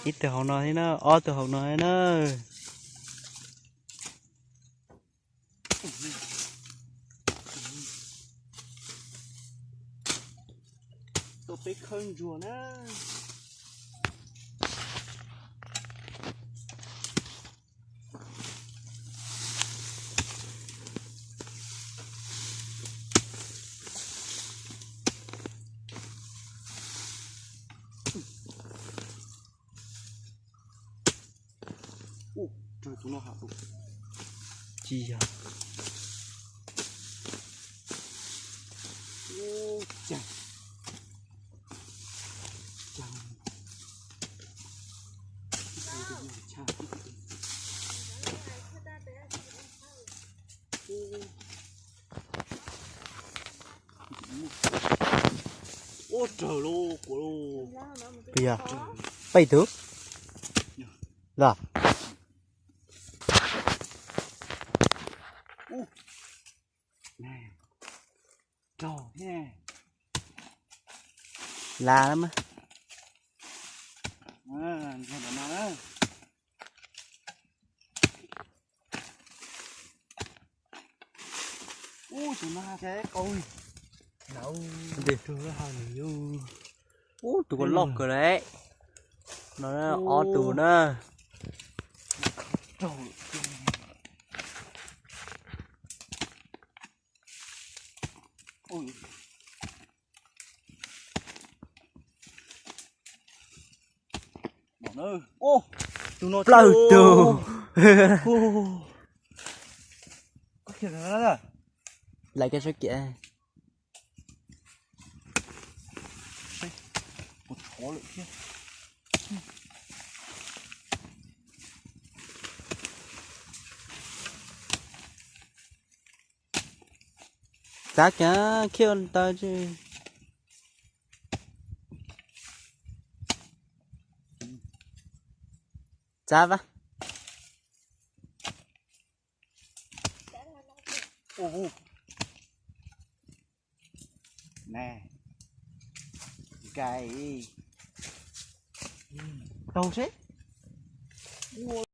Ib tug hauv no thiab na, ob tug hauv no thiab na. Tuaj peb khawb ntsuag na. Ua, raws tus no hab. Tsis yog. Ua, cas, cas. Ua, raws lauj, kuv lauj. Puas yog? Peb tug los. Raug thiab. Las mas. Ntag no na. Ub, tus no cas qau li. Ntag, tus no loj kawg lauj. No ob tug na. Plaub tug. Lawv koj saib kiag. Txav kiag khiav ntawd tsis txav a. Nkai, taug seb.